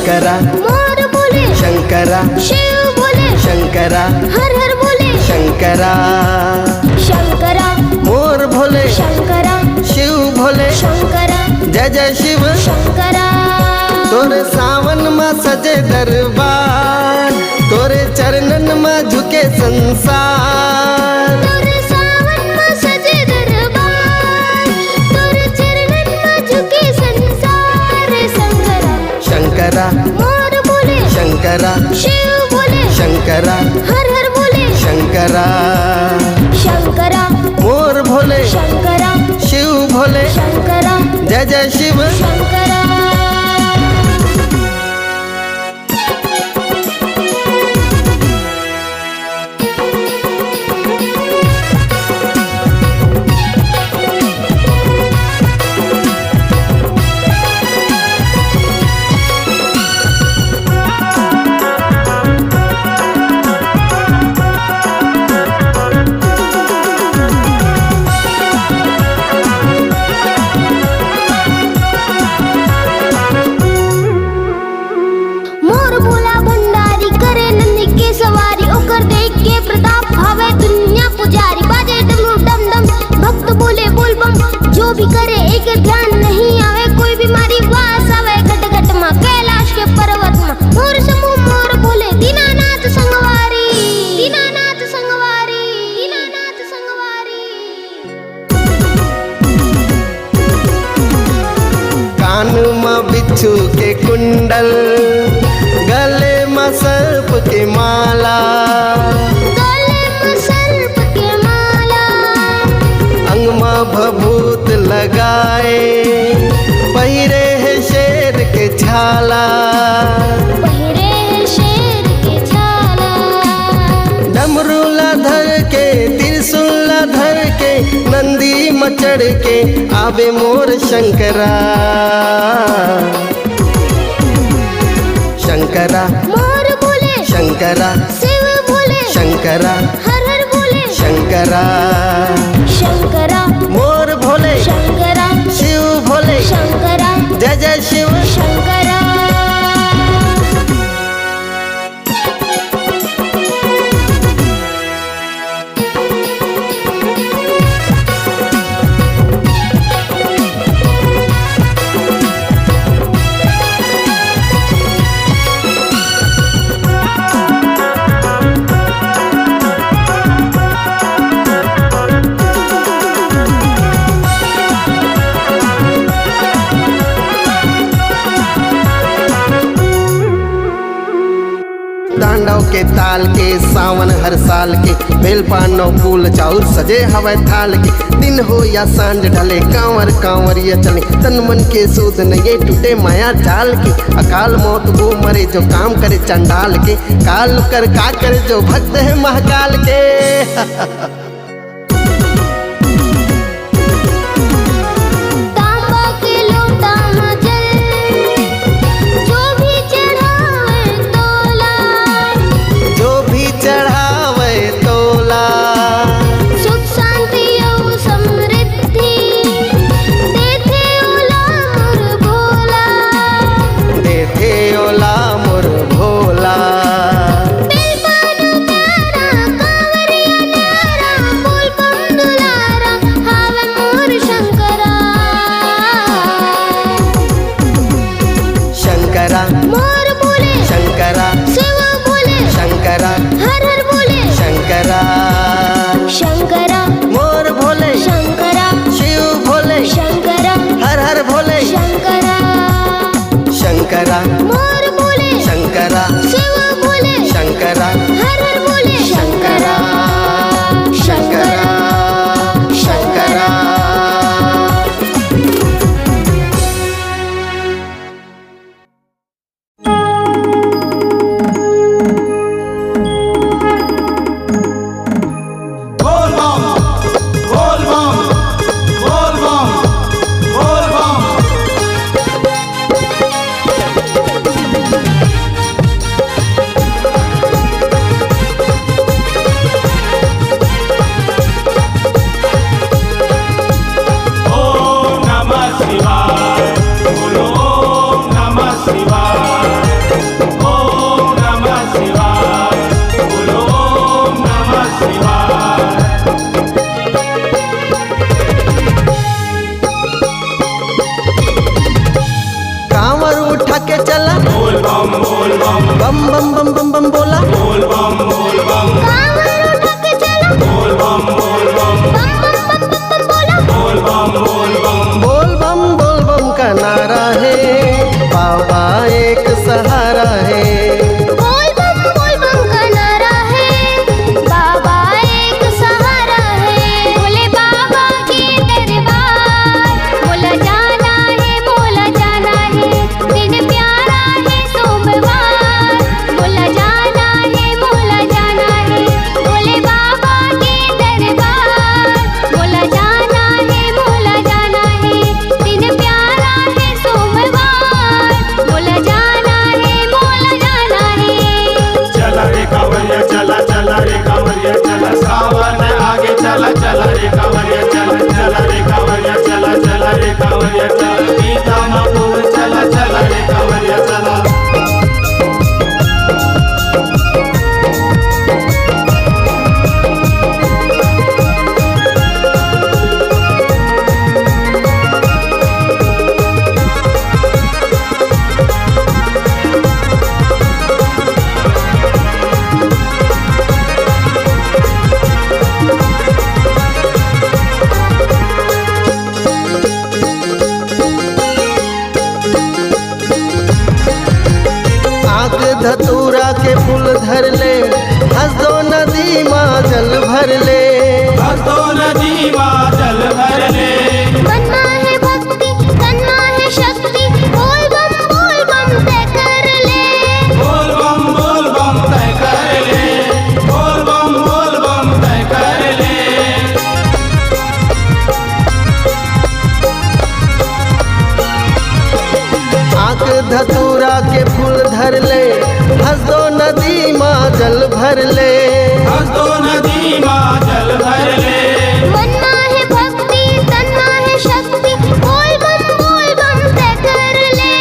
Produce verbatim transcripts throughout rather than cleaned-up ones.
शंकरा, मोर भोले शंकरा, शिव भोले शंकरा, हर हर भोले शंकरा, शंकरा, मोर भोले शंकरा, शिव भोले शंकरा, जय जय शिव शंकरा। तोरे सावन मा सजे दरबार, तोरे चरणन मा झुके संसार। तोरे सावन मा सजे दरबार, तोरे चरणन मा झुके संसार। शंकरा, शंकरा, मोर भोले शंकरा, शिव भोले शंकरा, हर हर भोले शंकरा, शंकरा, मोर भोले शंकरा, शिव भोले शंकरा, जय जय शिव शंकरा। मोर भोला भंडारी करे नंदी के सवारी, ओकर देख के प्रताप हवे दुनिया पुजारी। बाजे डमरू डम डम, भक्त बोले बोल बम, जो भी करे एक ध्यान नहीं आवे कोई बीमारी। वास आवे घट घट मा कैलाश के पर्वत मा। मोर समूह मोर भोले दीनानाथ संगवारी, दीनानाथ संगवारी, दीनानाथ संगवारी। कान म बिच्छू के कुंडल, गले म सर्प के माला, गले म सर्प के माला, अंग म भभूत लगाए, पहिरे हे शेर के छाला, पहिरे हे शेर के छाला। डमरू ला धर के, त्रिशूल ला धर के, नंदी म चढ़ के आवे मोर शंकरा। शंकरा, मोर भोले शंकरा, शिव भोले शंकरा, हर हर भोले शंकरा, शंकरा, मोर भोले शंकरा, शिव भोले शंकरा, जय जय शिव शंकरा। तांडव के ताल के सावन हर साल के, बेल पान नौ फूल चाउर सजे हवय थाल के। दिन हो या सांझ ढले कांवर कांवरिया चले, तन मन के सूध नइये टूटे माया जाल के। अकाल मौत वो मरे जो काम करे चंडाल के, काल कर का करे जो भक्त है महाकाल के। तांबा के लोटा म जल, जो भी चढ़ावे तोला, जो भी चढ़ावे तोला, सुख शांति अउ समृद्धि देथे ओला मोर भोला, देथे ओला मोर भोला। बेल पान प्यारा, कांवरिया न्यारा, बोल बम दुलारा, हावे मोर शंकरा। शंकरा, मोर भोले शंकरा, शिव भोले शंकरा, हर हर भोले शंकरा, शंकरा, मोर भोले शंकरा, शिव भोले शंकरा, हर हर भोले शंकरा। शंकरा, मोर भोले शंकरा, शिव भोले शंकरा, हर हर भोले शंकरा, शंकरा, शंकरा। बोल बम, बोल बम, बोल बम, बोल बम। के चला। बोल बम, बोल bomb. Bomb, bomb, bomb, bomb, bomb बोला। बोल बम, बोल बम। कांवर उठा के चला। बोल बम, बोल bomb. Bomb, bomb, bomb, bomb, bomb बोला। बोल बम, बोल बम। बोल बम, बोल बम का नारा हे, बाबा एक सहारा हे। बोल बम, बोल बम का नारा हे, बाबा एक सहारा हे। भोले बाबा के दरबार, मोला जाना हे, मोला जाना हे। दिन प्यारा हे सोमवार, मोला जाना हे, मोला जाना हे। भोले बाबा के दरबार, मोला जाना हे, मोला जाना हे। दिन प्यारा हे सोमवार, मोला जाना हे, मोला जाना हे। चला रे कांवरिया, चला, चला रे कांवरिया, चला, सावन आगे, चला, चला रे कांवरिया, चला, चला रे कांवरिया, चला, चला रे कांवरिया, चला, गीता माँ बोल, चला, चला रे कांवरिया, चला। आंख धतूरा के फूल धर ले, हंसदो नदी मा जल भर ले। हंसदो नदी मा जल भर ले। मन मा हे भक्ति, तन मा हे शक्ति, बोल बम, बोल बम तय कर ले। बोल बम, बोल बम तय कर ले। बोल बम, बोल बम तय कर ले। आंख धतूरा के फूल धर ले, हंसदो नदी मा जल भर ले। हंसदो नदी मा जल भर ले। मन मा हे भक्ति, तन मा हे शक्ति, बोल बम, बोल बम तय कर ले।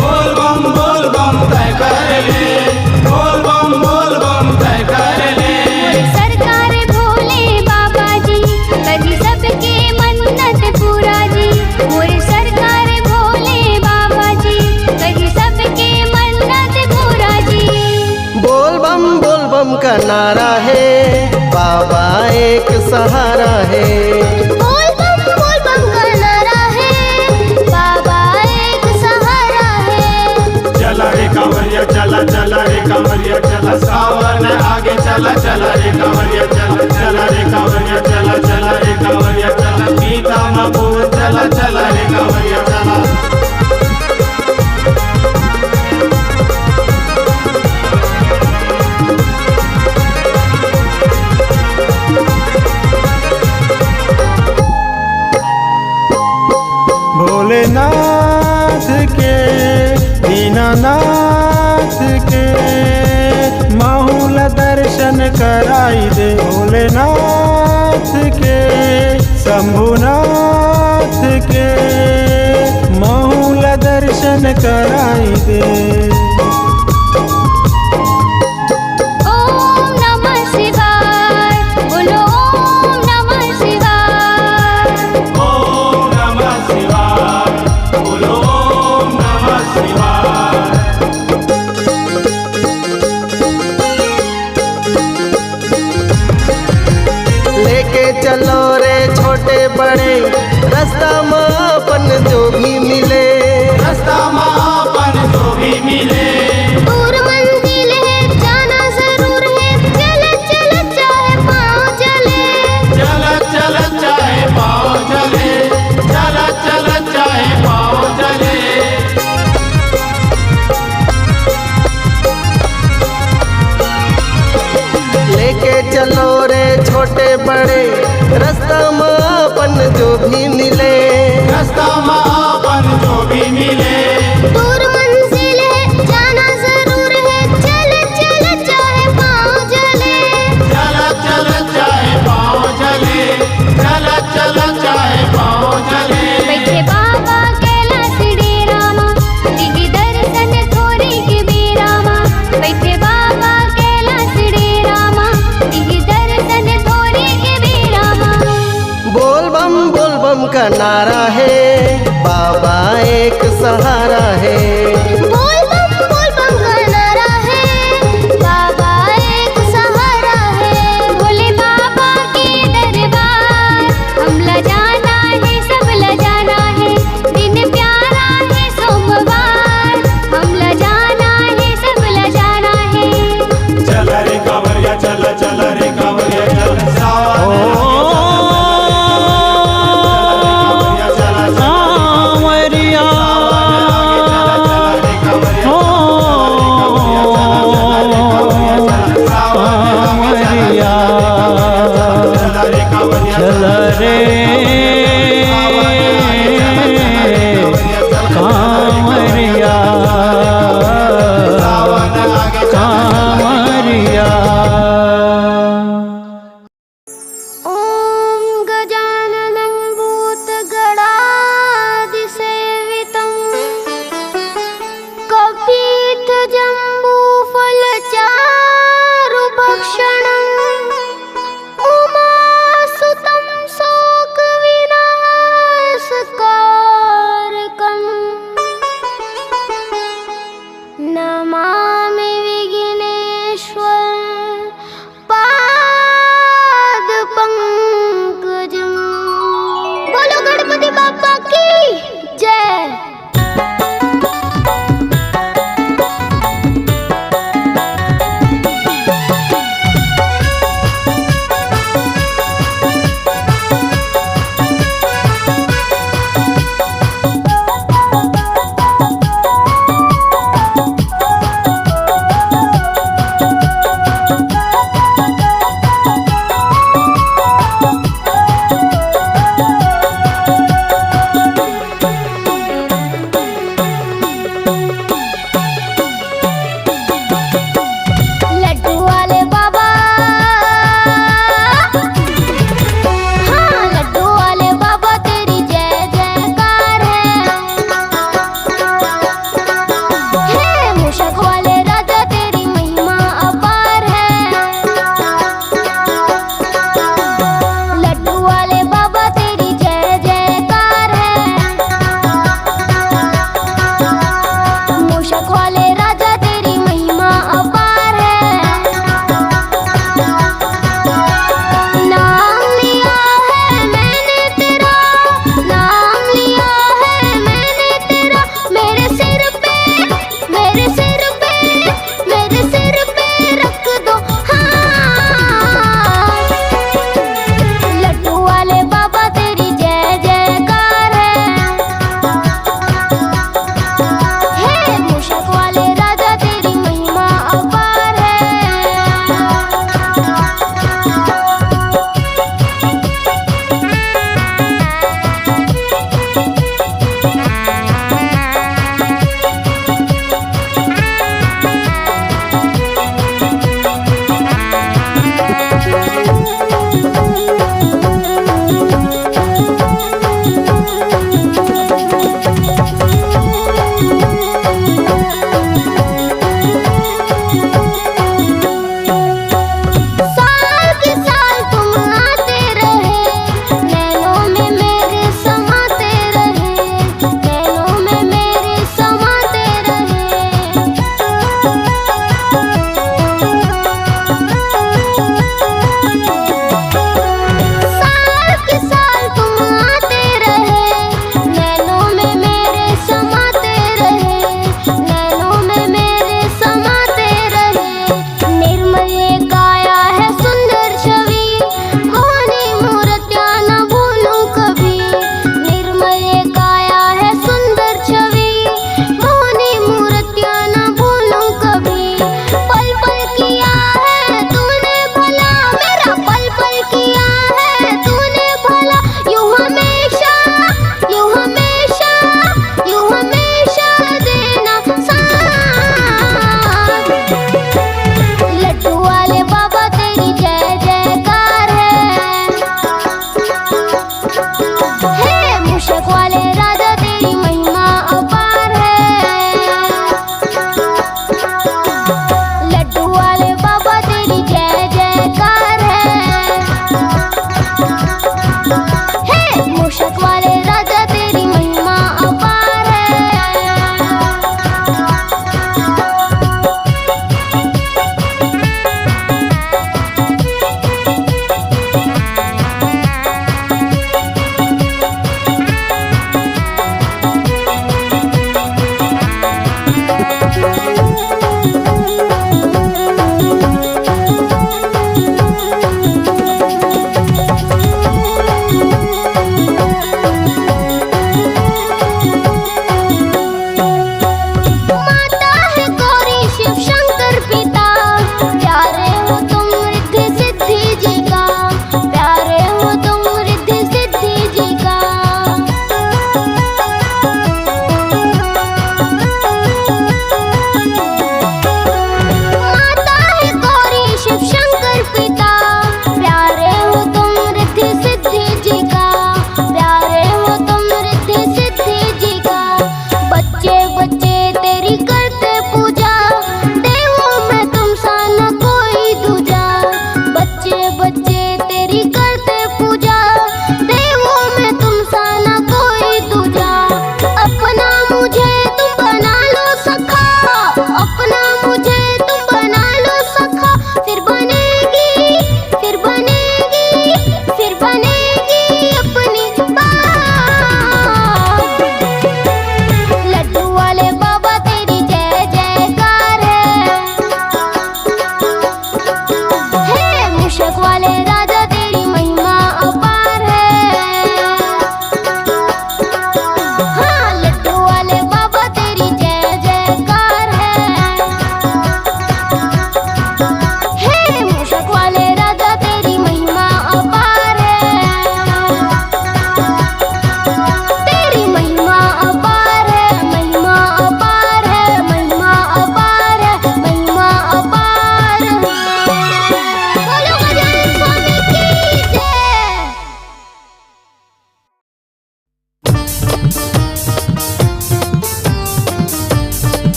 बोल बम, बोल बम तय कर ले। बोल बम, बोल बम तय कर ले। मोर सरकार भोले बाबा जी, करी सबके मन्नत पूरा जी। मोर सरकार भोले बाबा जी, करी सबके मन्नत पूरा जी। बोल बम, बोल बम का नारा हे, बाबा एक सहारा हे। बोल बम, बोल बम का नारा हे, बाबा एक सहारा हे। चला रे कांवरिया, चला, चला रे कांवरिया, चला, सावन आगे, चला, चला रे कांवरिया, चला, चला रे कांवरिया, चला, चला रे कांवरिया, चला, गीता माँ बोल, चला, चला रे कांवरिया, चला। भोलेनाथ के, दीनानाथ के, महू ला दर्शन कराई दे। भोलेनाथ के, शंभुनाथ के, महू ला दर्शन कराई दे। ओम नमः शिवाय, बोलो ओम नमः शिवाय। ओम नमः शिवाय, बोलो ओम नमः शिवाय। लेके चलो रे छोटे बड़े, रास्ता मा अपन जो भी मिले। रास्ता मा अपन जो भी मिले। दूर मंजिल हे, जाना जरूर हे, चलत चलत चाहे पाँव जले। चलत चलत चाहे पाँव जले। चलत चलत चाहे पाँव जले। लेके चलो रे छोटे बड़े, रास्ता मा अपन जो भी मिले। रास्ता मा अपन जो भी मिले। दूर मंजिल हे, जाना जरूर हे, चलत चलत चाहे पाँव जले। चलत चलत चाहे पाँव जले। चलत चलत चाहे पाँव जले। बइठे बाबा कैलाश डेरा मा, दिही दर्शन थोरी के बेरा मा। बइठे बाबा कैलाश डेरा मा, दिही दर्शन थोरी के बेरा मा। बोल बम, बोल बम का नारा हे, बाबा एक सहारा हे। रे कांवरिया, कांवरिया। ॐ गजाननं भूतगणादिसेवितं कपित्थजम्बूफलचारुभक्षणम् उमासुतं शोक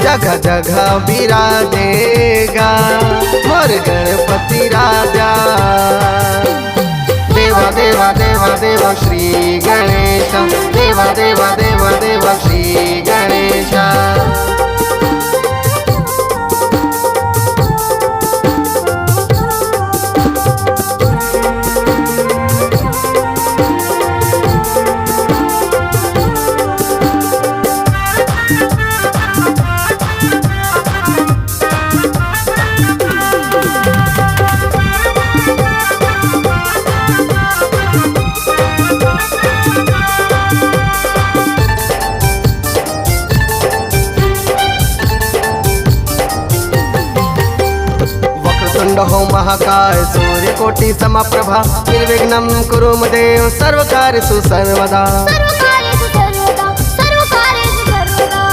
जगह जगह विराजेगा मोर गणपति राजा। देवा देवा देवा देवा श्री गणेश, देवा देवा देवा देवा श्री गणेश। वक्रतुंड हो महाकाय, सूर्यकोटि समप्रभा, निर्विघ्नं कुरु मे देव, सर्वकार्येषु सर्वदा। सर्वकार्येषु सर्वदा, सर्वकार्येषु सर्वदा।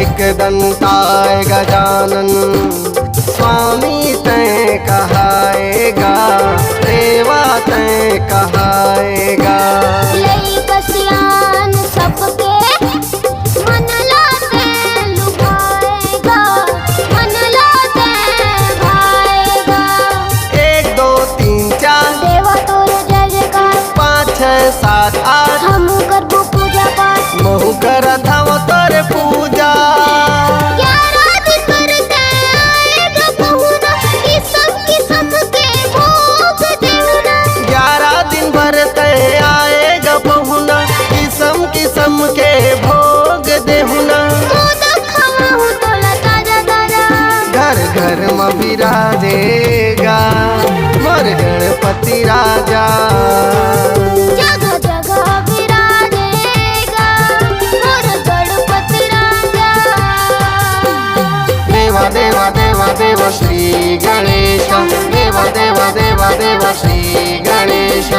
एकदंताय गजानन, स्वामी तैं कहाएगा, देवा तैं कहाएगा। लइका सियान सबके मन ला तैं लुभाएगा, मन ला तैं भाएगा। एक, दो, तीन, चार। देवा तोर जय जयकार। पाँच, छः, सात, आठ। हम करबो पूजा पाठ। महू करत हव तोर पूजा। ग्यारह दिन बर तैं आएगा पहुना, किसम किसम के भोग देहूना। ग्यारह दिन बर तैं आएगा पहुना, किसम किसम के भोग देहूना। मोदक खवाहूँ तोला ताजा ताजा। घर घर म विराजेगा मोर गणपति राजा। जगह जगह विराजेगा मोर गणपति राजा। देवा देवा देवा देवा श्री गणेश, देवा देवा देवा देवा श्री गणेश।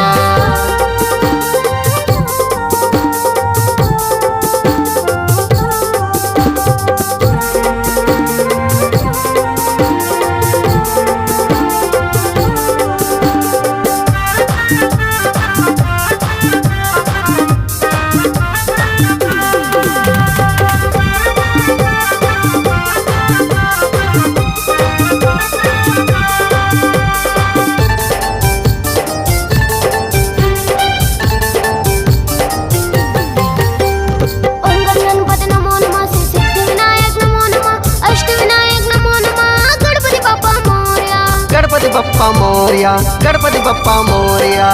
ओम गण गणपति नमो नमः, श्री सिद्धि विनायक नमो नमः, अष्ट विनायक नमो नमः, गणपति बप्पा मोरया। गणपति बप्पा मोरया, गणपति बप्पा मोरया।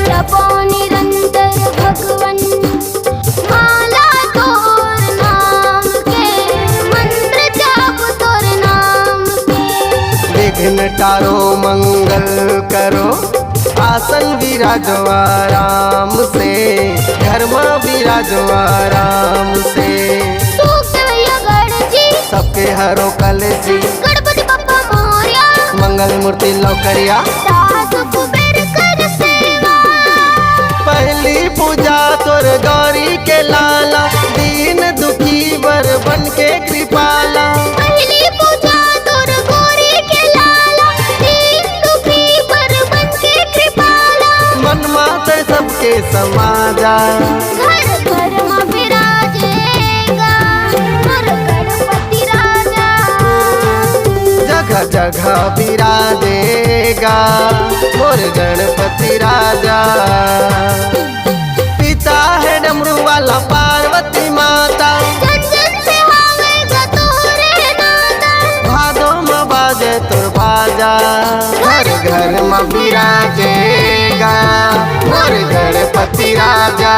जपो निरंतर भगवन माला तोर नाम के, मंत्र जाप तोर नाम के। विघ्न टारो मंगल करो, आसन विराजो आराम से, घर म विराजो आराम से। सुख देवैया गणेश जी। सबके हरो कलेश जी। गणपति बप्पा मोरया। मंगल मूर्ति लौकरिया। सास कुबेर कर सेवा। पहली पूजा तोर गौरी के लाला, दीन दुखी बर बन के कृपाला। पहली पूजा तोर गौरी के लाला, दीन दुखी बर बन के कृपाला। मन माते सबके समाजा। घर घर म विराजेगा मोर गणपति राजा। जगह जगह विराजेगा मोर गणपति राजा। पिता हे डमरू वाला पार्वती माता। जन जन से आवेगा तोरे नाता। भादो म बाजे तोर बाजा। घर घर म विराजेगा मोर गणपति राजा।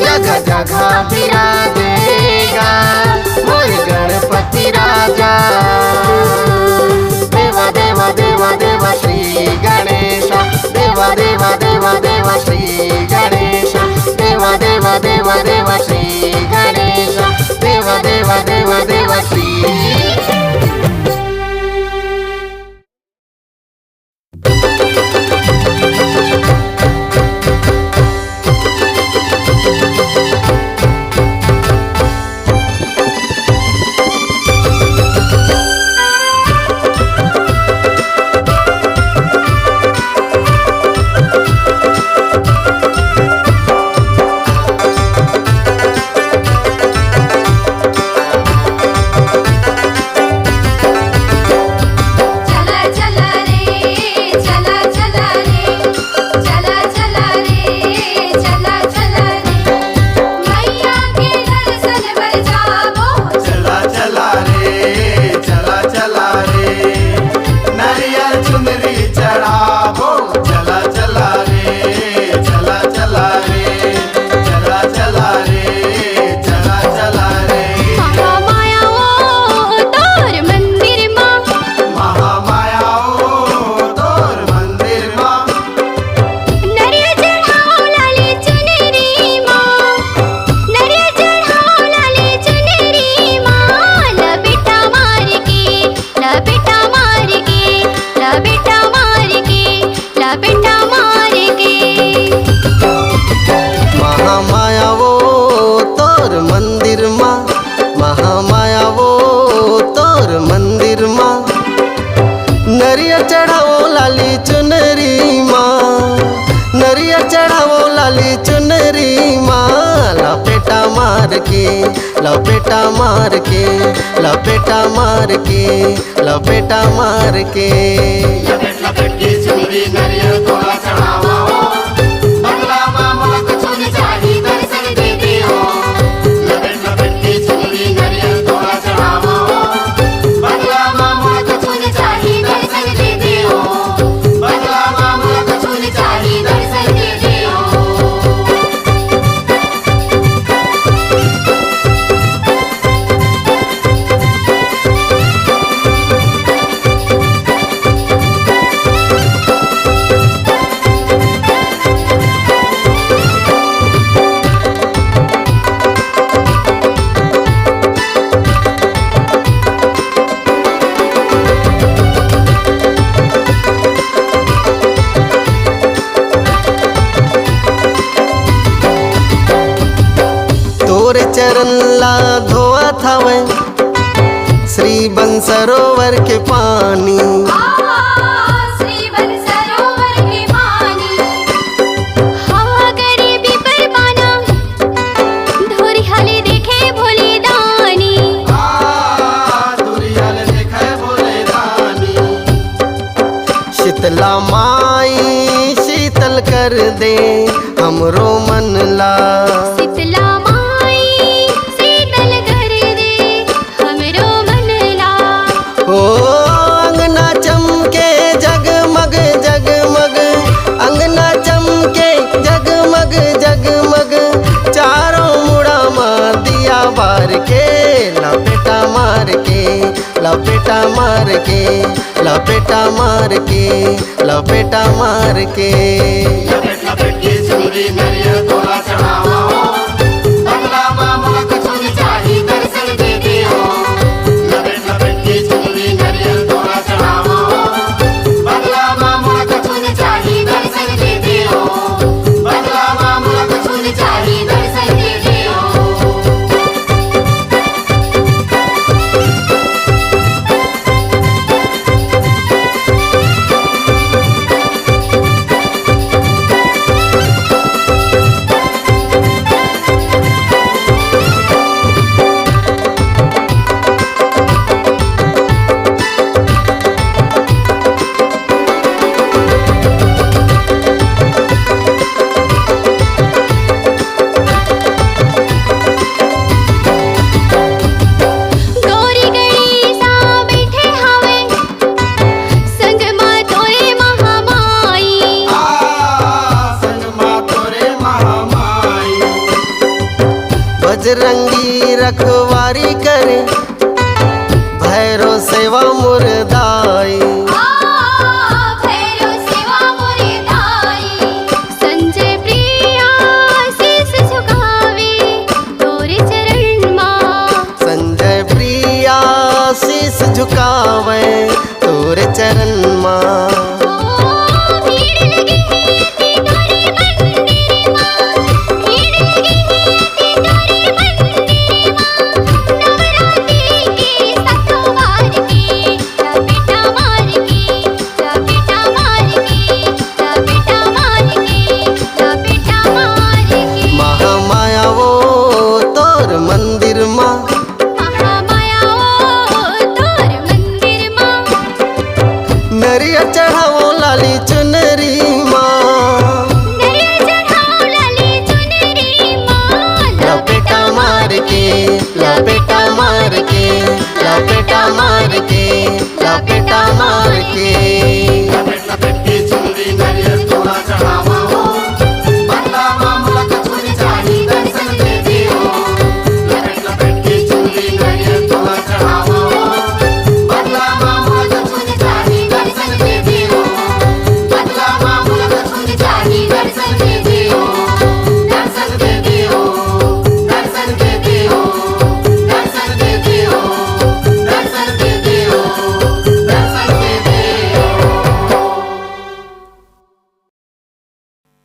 जगह जगह विराजेगा मोर गणपति राजा। देवा देवा देवा देवा श्री गणेश। देवा देवा देवा देवा श्री गणेश। देवा देवा देवा देवा श्री गणेश। देवा देवा देवा देवा श्री। के, लपेटा मार के, लपेटा मार के, लपेटा मार के। लपेट लपेट के चुनरी नरियर तोला चढ़ावा हो, बदला मा मोला कुछु नइ चाही, दर्शन दे दे हो। लपेट लपेट के चुनरी नरियर तोला चढ़ावा हो, बदला मा मोला कुछु नइ चाही, दर्शन दे दे हो। बदला मा मोला कुछु नइ चाही, दर्शन दे दे हो। तोर चरण ला धोवत हवय श्री बन सरोवर के पानी। आ, श्री बन सरोवर के पानी। हवा गरीबी परवाना, धोरिहा ले देखे भोले दानी। आ, धोरिहा ले देखे भोले दानी। शीतला माई शीतल कर दे हमरो मन ला। शीतला माई शीतल कर दे हमरो मन ला। ओ अंगना चमके जगमग जगमग, अंगना चमके जगमग जगमग, चारों मुड़ा मा दिया बार के, लपेटा मार के, लपेटा मार के, लपेटा मार के, लपेटा मार के। लपेट लपेट के चुनरी नरियर तोला चढ़ावा हो, बदला मा मोला कुछु नइ चाही, दर्शन दे दे हो। लपेट लपेट के चुनरी नरियर तोला चढ़ावा हो, बदला मा मोला कुछु नइ चाही, दर्शन दे दे हो। बदला मा मोला कुछु नइ चाही, दर्शन दे दे हो। गौरी गणेशा बइठे हवय, संग मा तोरे महामाई। आ, संग मा तोरे महामाई। बजरंगी रखवारी करे, भैरो सेवा मोर दाई। आ, भैरो सेवा मोर दाई। संजय प्रिया शीश झुकावे तोरे चरण मा। संजय प्रिया शीश झुकावे तोरे चरण मा। ओ, भीड़ लगे हे ते तोरे मंदिर मा, भीड़ लगे हे ते तोरे मंदिर मा। नवरात्रि के सातों वार के, लपेटा मार के, लपेटा मार के, लपेटा मार के, लपेटा मार के। महामाया वो तोर मंदिर मा। महामाया वो तोर मंदिर मा। नरियर चढ़ावो लाली चुनरी मा। नरियर चढ़ावो लाली चुनरी मा। लपेटा मार के, लपेटा मार के, लपेटा मार के, लपेटा मार के। लपेट लपेट के चुनरी नरियर तोला चढ़ावा हो, बदला मा मोला कुछु नइ चाही, दर्शन दे दे हो। लपेट लपेट के चुनरी नरियर तोला चढ़ावा हो, बदला मा मोला कुछु नइ चाही, दर्शन दे दे हो। बदला मा मोला कुछु नइ चाही, दर्शन दे दे हो। दर्शन दे दे हो, दर्शन दे दे हो, दर्शन दे दे हो, दर्शन दे दे हो, दर्शन दे दे हो।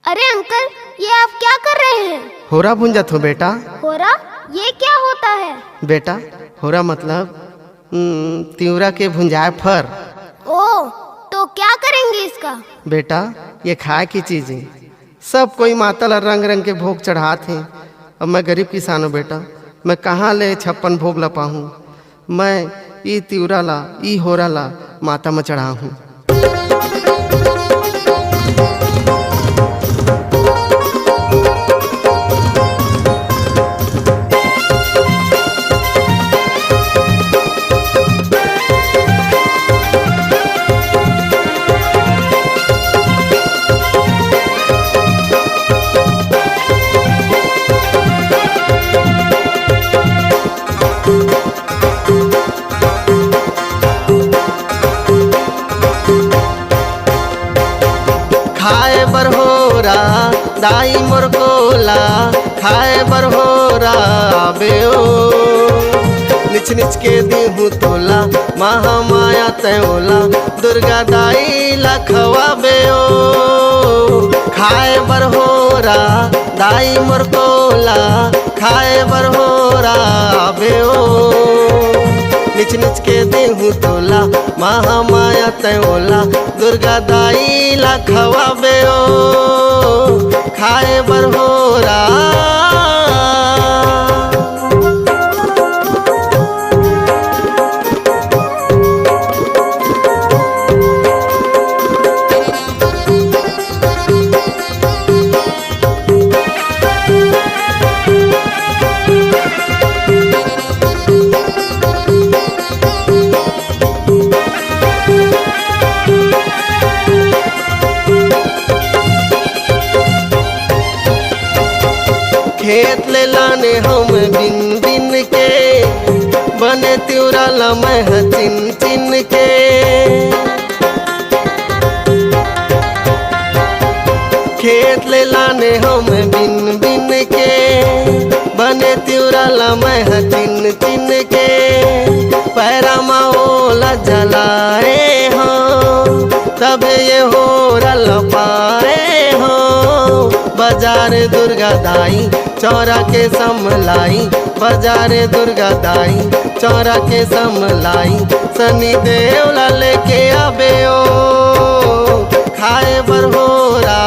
अरे अंकल, ये आप क्या कर रहे हैं? होरा भूंजत हों बेटा। होरा? ये क्या होता है? बेटा, होरा मतलब, हम्म, तिवरा के भुंजाए फर। ओ, तो क्या करेंगे इसका? बेटा, ये खाए की चीज हे। सब कोई माता ला रंग रंग के भोग चढ़ात हे। अब मैं गरीब किसान हों बेटा, मैं कहाँ ले छप्पन भोग ला पाहूँ? मैं ई तिवरा ला, ई होरा ला माता म चढ़ाहूँ। खाए बर होरा, दाई मोर कोला, खाए बर होरा आबे ओ। निच निच के दिहूँ तोला, महामाया तै ओला, दुर्गा दाई ला खवाबे ओ। खाए बर होरा, दाई मोर कोला, खाए बर होरा आबे ओ। निच निच के देहूँ तोला, महामाया तै ओला, दुर्गा दाई ला खवाबे ओ। खाए बर होरा। खेत ले लाने हँव बिन बिन के, बने तिवरा ला मैं ह चिन चिन के। खेत ले लाने हँव बिन बिन के, बने तिवरा ला मैं ह चिन चिन के। पैरा म ओला जलाए हँव, तब ये होरा ला पाए हँव। बजार दुर्गा दाई, चौरा के समलाई, बजार दुर्गा दाई, चौरा के समलाई, सनी देव ला लेके आबे ओ। खाए बर होरा।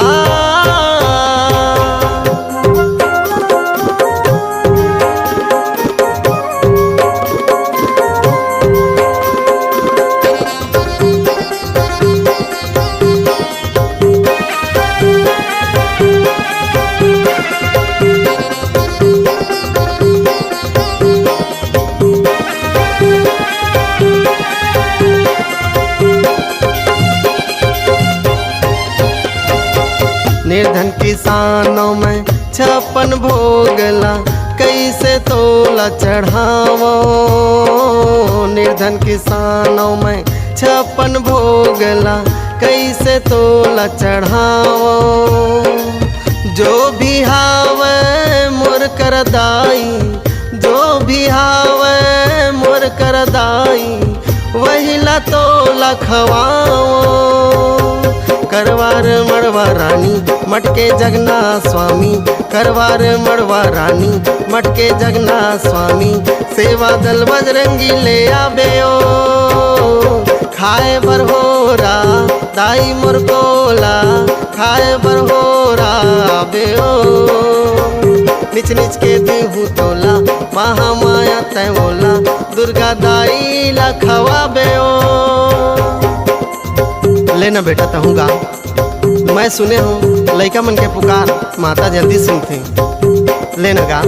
निर्धन किसानों में छप्पन भोग ला, कइसे तोला चढ़ावो। निर्धन किसानों में छप्पन भोग ला, कइसे तोला चढ़ावो। जो भी हावय मोर करदाई, जो भी हावय मोर करदाई, वही ला तोला खवावो। करवार मड़वा रानी, मटके जगन्नाथ स्वामी, करवार मड़वा रानी, मटके जगन्नाथ स्वामी, सेवा दल बजरंगी ले आबे ओ। खाए बर होरा, दाई मोर कोला, खाए बर होरा आबे ओ। निच निच के दिहूँ तोला, महामाया तै ओला, दुर्गा दाई ला खवाबे ओ। ले ना बेटा, तहूँ गा। मैं सुने हँव, लइका मन के पुकार माता जल्दी सुनथे। ले ना गा।